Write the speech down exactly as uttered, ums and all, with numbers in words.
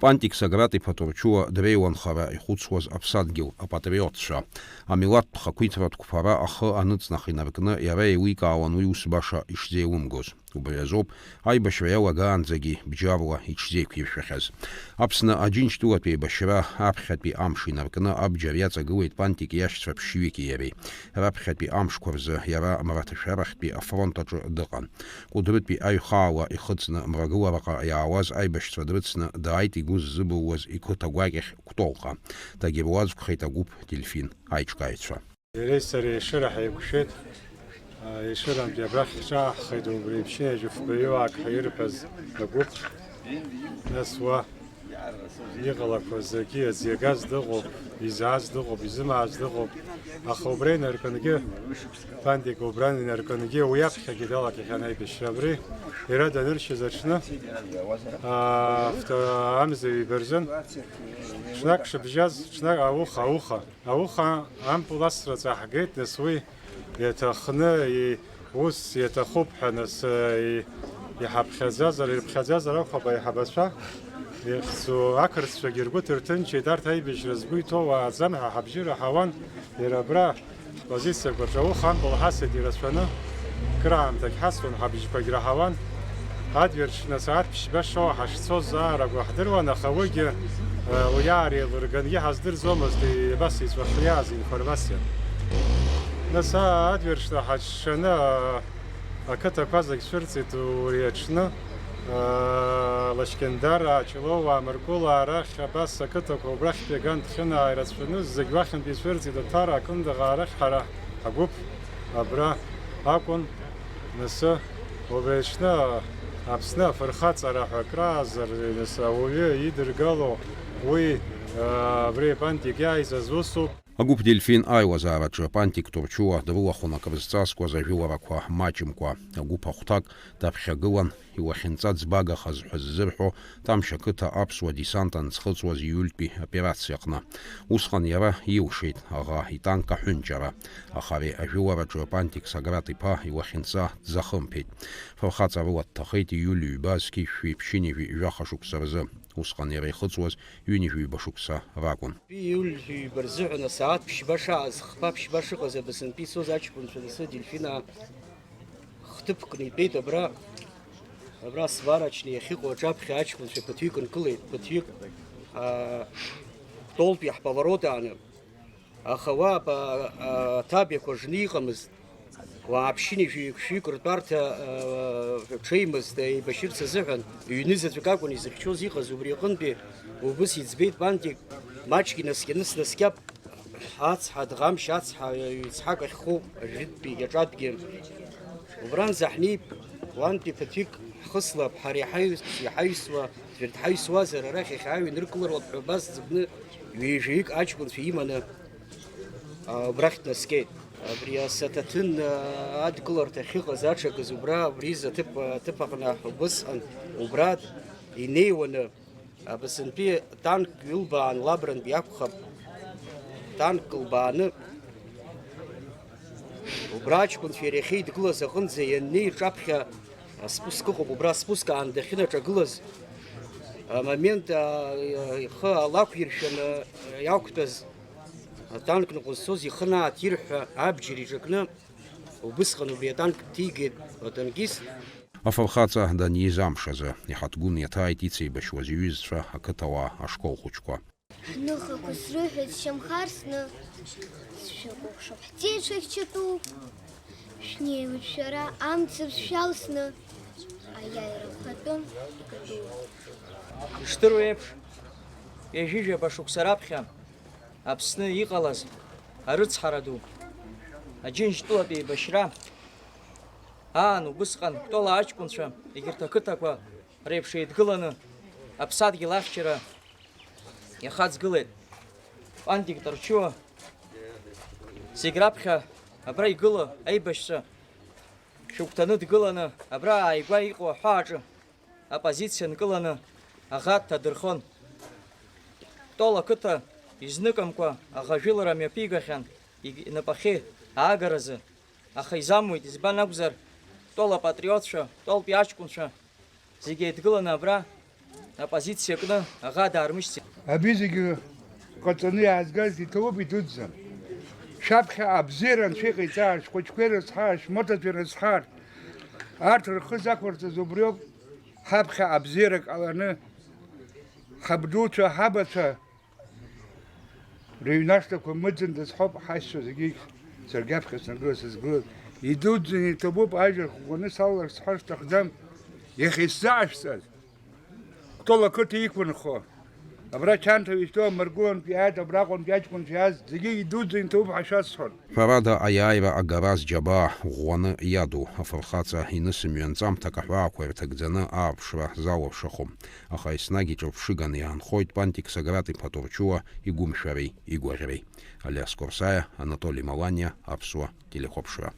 Пантик Сограт-иԥа Торчуа дреиуан хара ихәыцуаз аԥсадгьыл, апатриотцәа. Амилаҭтә хақәиҭратә қәԥара ахы аныҵнах инаркны, иара еиликаауан уи ус баша ишзеилымгоз. Убри азоуп аибашьра иалагаанӡагьы бџьарла иҽзеиқәиршәахьаз. Аԥсны Аџьынџьтәылатә еибашьра аԥхьатәи амш инаркны абџьар иаҵагылеит Пантик иашьцәа ԥшьҩыки иареи. Раԥхьатәи амшқәа рзы иара Мраҭашәарахьтәи афронт аҿы дыҟан. Кәыдрытәи аҩхаала ихыҵны мрагылараҟа иаауаз аибашьцәа дрыцны дааит игәы ззыбылуаз иқыҭа гәакьахь Кәтолҟа. Дагьыруаӡәкхеит агәыԥ Дельфин аиҿкааҩцәа. Иареи сареи Ешыра ҳаиқәшәеит. Ешырантәи абрахь ҳҿааҳхеит, убри еиԥш ҩажәи фбаҩык ҳаирҳәаз агәыԥ. Нас уа иҟалақәаз зегьы аӡиагаз дыҟоуп, изааз дыҟоуп, изымааз дыҟоуп. Аха убра инаркынгьы, Пантик убра инаркынгьы, уи аԥхьагьы далагахьан аибашьра абри. Иара даныршьыз аҽны, аа, авто-, амза ҩба рзын, ҽнак шыбжьаз, ҽнак ауха, ауха. Ауха ампыл асраҵа ҳгеит, нас уи иаҭахны, и-, ус иаҭахуп ҳәа, нас, и-, иҳаԥхьаӡазар, ирыԥхьаӡазар акәхап аиҳабацәа, ихьӡу ақырҭцәагьы ргәы ҭырҭынчеит, арҭ аибашьра згәы иҭоу уааӡам ҳәа ҳабжьы раҳауан, иара абра ҳпозициақәа рҿы ауха ампыл ҳасит ирацәаны, краамҭагь ҳасуан, ҳабжьқәагь раҳауан. Адгьыл аҽны асааҭ ԥшьба шоу ҳашцоз аарагәа ҳдыруан, аха уигьы, э, уи аар еилыргангьы ҳаздырӡомызт, и-, абас иҵәахы иааз информациа. Нас, а, адгьыл аҽны ҳаччаны, а, ақыҭақәа зегь цәырҵит уи аҽны, а, Лашькьындар, Ҷлоуаа, Мыркәылаа, арахь абас ақыҭақәа убрахьтәи аган Дхьынаа ирацәаны зегь уахьынтәи ицәырҵит, Аҭара, Акындыӷаа, арахь ҳара ҳгәыԥ абра акәын. Нас, убри аҽны Аԥсны афырхаҵара ҳәа акраазар, нас, ауаҩы идыргало уи, а, абри Пантик иааиз азусуп. Агәыԥ Дельфин аилазаараҿы Пантик Торчуа дрылахәын акрызҵазкуаз ажәыларақәа маҷымкәа. Агәыԥ ахәҭак даԥхьагылан, иуахьынҵа ӡбагахаз ҳәа ззырҳәо Тамшь ақыҭа аԥсуа десант анӡхыҵуаз ииультәи аоперациа аҟны. Усҟан иара илшеит аӷа итанк аҳәынҷара. Аха ари ажәылараҿы Пантик Сограт-иԥа иуахьынҵа дзахымԥеит. Фырхаҵа рыла дҭахеит ииуль ҩба зқьи жәшәи ԥшьынҩажәи жәаха шықәса рзы. Усҟан иара ихыҵуаз ҩынҩажәи ҩба шықәса ракәын. Ииуль ҩба рзыҳәан асааҭ ԥшьба шааз, хԥа ԥшьба шыҟаз Абасынтәи ицоз аҷкәынцәа рзы Дельфина хҭыԥкны итәеит абра, абра сварочный иахьыҟоу аҿаԥхьа аҷкәынцәа ԥыҭҩык нкылеит, ԥыҭҩык, аа, Кәтолтәи ҳповорот ааны. Аха уа аба-, а-, аҭабиақәа жны иҟамызт. Уаа ԥшьынҩажәи жәаҩык ртәарҭа, а, ҽеимызт, еибашьырц азыҳәан, ҩны заҵәык акәын изыхьчоз иҟаз, убри аҟынтәи убыс иӡбеит Пантик, маҷк инаскьаны снаскьап, ацҳа, Дӷамшь ацҳа, ҩ-, ҩ-цҳак ахьхоу, ажәытәтәи иаҿатәгьы. Убранӡа ҳнеип, уантәи ԥыҭҩык ҳхыслап, ҳара иҳаҩс-, иҳаҩсуа, ӡәыр дҳаҩсуазар, арахь иахьааиуа иныркыларлап ҳәа убас ӡыбны ҩажәаҩык аҷкәынцәа иманы, а, убрахь днаскьеит. Абри асаҭаҭын, а, адкыларҭа ахьыҟаз аҽакыз убра, абри изы аҭыԥ, аҭыԥ аҟны убысҟан убра инеиуаны, Абасынтәи танк ҩылбаан лабрантә иакәхап, танк лбааны, убра аҷкәынцәа иара иахьеидгылаз аҟынӡа ианнеи, рҿаԥхьа аспуск ыҟоуп, убра аспуск аан дахьынаҿагылаз, амомент, а, ихы алақәиршәаны иақәтәаз, атанк ныҟәызцоз ихы анааҭирҳәа, абџьар иҿакны, убысҟан убри атанк ҭигеит атанкист. Афырхаҵа даниз амш азы, иҳаҭгәын иаҭааит ицеибашьуаз иҩызцәа ақыҭауаа, ашкол хәыҷқәа. Ҳныхақәа срыҳәеит сшьамхарсны, сшәыкәыхшоуп ҳҵеиҿахьчатәуп, шәнеиуеит шәара амцабз шәалсны, аиааира хатәы икатәуп. Ишдыру еиԥш, ҩажәижәаба шықәса раԥхьа Аԥсны иҟалаз арыцҳара ду, Аџьынџьтәылатә еибашьра, аан убысҟан Кәтола аҷкәынцәа егьырҭ ақыҭақәа реиԥш еидгыланы аԥсадгьыл ахьчара иахаҵгылеит. Пантик Торчуа зегь раԥхьа абра игыло аибашьцәа шәыгәҭаны дгыланы абра ааигәа иҟоу аҳәааҿы апозициа нкыланы аӷа дҭадырхон. Кәтол ақыҭа изныкымкәа аӷа жәылара мҩаԥигахьан, иг-, инапахьы аагаразы, аха изамуит, избан акәзар, Кәтол апатриотцәа, Кәтолтәи аҷкәынцәа зегьы еидгыланы абра Апозициа кны аӷа даармышьҭит. Абри зегьы ҟаҵаны иаазгаз иҭабуп идуӡӡан. Шәаԥхьа абзиара анцәа иҟаиҵааит, шәхәыҷқәа ирыцҳааит, шәмоҭацәа ирыцҳааит. Арҭ рхы зақәырҵаз убриоуп, ҳаԥхьа абзиара ҟаланы, ҳабдуцәа, ҳабацәа рыҩнашҭақәа мыӡындаз ҳәоуп ҳашьцәа зегьы, саргьы аԥхьа снаргылаз сызгылаз. Идуӡӡаны иҭабуп, ажәа ӷәӷәаны салалар сҳәар сҭахӡам, иахьа исзаашәҵаз. Кәтол ақыҭа иқәынхо, абра Чанҭа изҭоу амаргылантә иааит, абраҟантә иаҷкәынцәа иааз, зегьы идуӡӡаны иҭабуп ҳәа шәасҳәон. Ҳәарада, аиааира агараз џьабаа ӷәӷәаны иаду афырхаҵа инысымҩы анҵамҭак аҳәаақәа ирҭагӡаны аарԥшра залыршахом. Аха еснагь иҿырԥшыганы иаанхоит Пантик Сограт-иԥа Турчуа игәымшәареи игәаӷьреи. Алиас Корсаиа, Анатоли Маланиа, Аԥсуа телехәаԥшра.